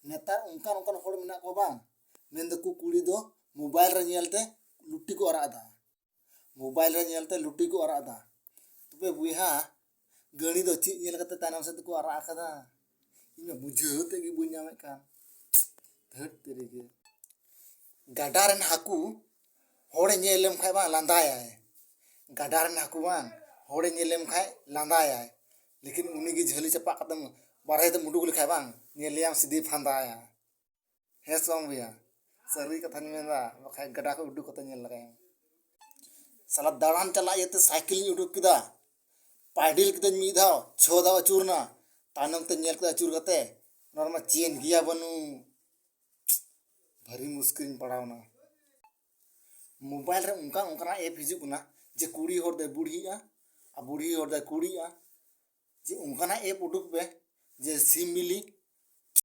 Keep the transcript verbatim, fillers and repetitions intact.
ᱱᱮᱛᱟᱨ ᱚᱱᱠᱟᱱ ᱚᱱᱠᱟᱱ ᱦᱚᱲ ᱢᱮᱱᱟᱜ ᱠᱚᱣᱟ ᱵᱟᱝ, ᱢᱮᱱ ᱫᱟᱠᱚ ᱠᱩᱲᱤ ᱫᱚ ᱢᱳᱵᱟᱭᱤᱞ ᱨᱮ ᱧᱮᱞ ᱛᱮ ᱞᱩᱴᱤ ᱠᱚ ᱟᱨᱟᱜ ᱮᱫᱟ, ᱢᱳᱵᱟᱭᱤᱞ ᱨᱮ ᱧᱮᱞ ᱛᱮ ᱞᱩᱴᱤ ᱠᱚ ᱟᱨᱟᱜ ᱮᱫᱟ᱾ ᱛᱚᱵᱮ ᱵᱚᱭᱦᱟ, ᱜᱟᱹᱲᱤ ᱫᱚ ᱪᱮᱫ ᱧᱮᱞ ᱠᱟᱛᱮ ᱛᱟᱭᱱᱚᱢ ᱥᱮᱫ ᱛᱮᱠᱚ ᱟᱨᱟᱜ ᱟᱠᱟᱫᱟ? ᱤᱧ ᱢᱟ ᱵᱩᱡᱷᱟᱹᱣ ᱛᱮ ᱜᱮ ᱵᱟᱹᱧ ᱧᱟᱢᱮᱫ ᱠᱟᱱ᱾ ᱫᱷᱟᱹᱴ ᱛᱮᱨᱮ ᱜᱮ᱾ ᱜᱟᱰᱟ ᱨᱮᱱ ᱦᱟᱹᱠᱩ ᱦᱚᱲᱮ ᱧᱮᱞ ᱞᱮᱢ ᱠᱷᱟᱡ ᱵᱟᱝ ᱞᱟᱸᱫᱟᱭᱟᱭ᱾ ᱜᱟᱰᱟ ᱨᱮᱱ ᱦᱟᱹᱠᱩ ᱵᱟᱝ ᱦᱚᱲᱮ ᱧᱮᱞ ᱞᱮᱢ ᱠᱷᱟᱡ ᱞᱟᱸᱫᱟᱭᱟᱭ, ᱞᱮᱠᱤᱱ ᱩᱱᱤ ᱜᱮ ᱡᱷᱟᱹᱞᱤ ᱪᱟᱯᱟᱫ ᱠᱟᱛᱮᱢ ᱵᱟᱨᱦᱮ ᱛᱮᱢ ᱩᱰᱩᱠ ᱞᱮᱠᱷᱟᱡ ᱵᱟᱝ, ᱧᱮᱞᱮᱭᱟᱢ ᱥᱤᱫᱷᱟᱹᱭ ᱯᱷᱟᱸᱫᱟᱭᱟ᱾ ᱦᱮᱸ ᱥᱮ ᱵᱟᱝ ᱵᱚᱭᱦᱟ? ᱥᱟᱹᱨᱤ ᱠᱟᱛᱷᱟᱧ ᱢᱮᱱᱫᱟ, ᱵᱟᱠᱷᱟᱡ ᱜᱟᱰᱟ ᱠᱷᱚᱡ ᱩᱰᱩᱠ ᱠᱟᱛᱮ ᱧᱮᱞ ᱞᱮᱜᱟᱭ ᱢᱮ᱾ ᱥᱟᱞᱟ ᱫᱟᱬᱟᱱ ᱪᱟᱞᱟᱜ ᱤᱭᱟᱹᱛᱮ ᱥᱟᱭᱠᱮᱞᱤᱧ ᱩᱰᱩᱠ ᱠᱮᱫᱟ, ᱯᱟᱭᱰᱤᱞ ᱠᱮᱫᱟᱹᱧ ᱢᱤᱫ ᱫᱷᱟᱣ, ᱪᱷᱚ ᱫᱷᱟᱣ ᱟᱹᱪᱩᱨᱱᱟ, ᱛᱟᱭᱱᱚᱢ ᱛᱮ ᱧᱮᱞ ᱠᱮᱫᱟ ᱟᱹᱪᱩᱨ ᱠᱟᱛᱮ, ᱱᱚᱣᱟ ᱨᱮᱢᱟ ᱪᱮᱱ ᱜᱮᱭᱟ ᱵᱟᱹᱱᱩᱜ᱾ ᱵᱷᱟᱹᱨᱤ ᱢᱩᱥᱠᱤᱞ ᱨᱤᱧ ᱯᱟᱲᱟᱣᱱᱟ᱾ ᱢᱳᱵᱟᱭᱤᱞ ᱨᱮ ᱚᱱᱠᱟᱱ ᱚᱱᱠᱟᱱᱟᱜ ᱮᱯ ᱦᱤᱡᱩᱜ ᱠᱟᱱᱟ ᱡᱮ ᱠᱩᱲᱤ ᱦᱚᱲ ᱫᱚᱭ ᱵᱩᱲᱦᱤᱜᱼᱟ ᱟᱨ ᱵᱩᱲᱦᱤ ᱦᱚᱲ ᱫᱚᱭ ᱠᱩᱲᱤᱜᱼᱟ᱾ ᱡᱮ ᱚᱱᱠᱟᱱᱟᱜ ᱮᱯ ᱩᱰᱩᱠ ᱯᱮ ᱡᱮ ᱥᱤᱢ ᱵᱤᱞᱤ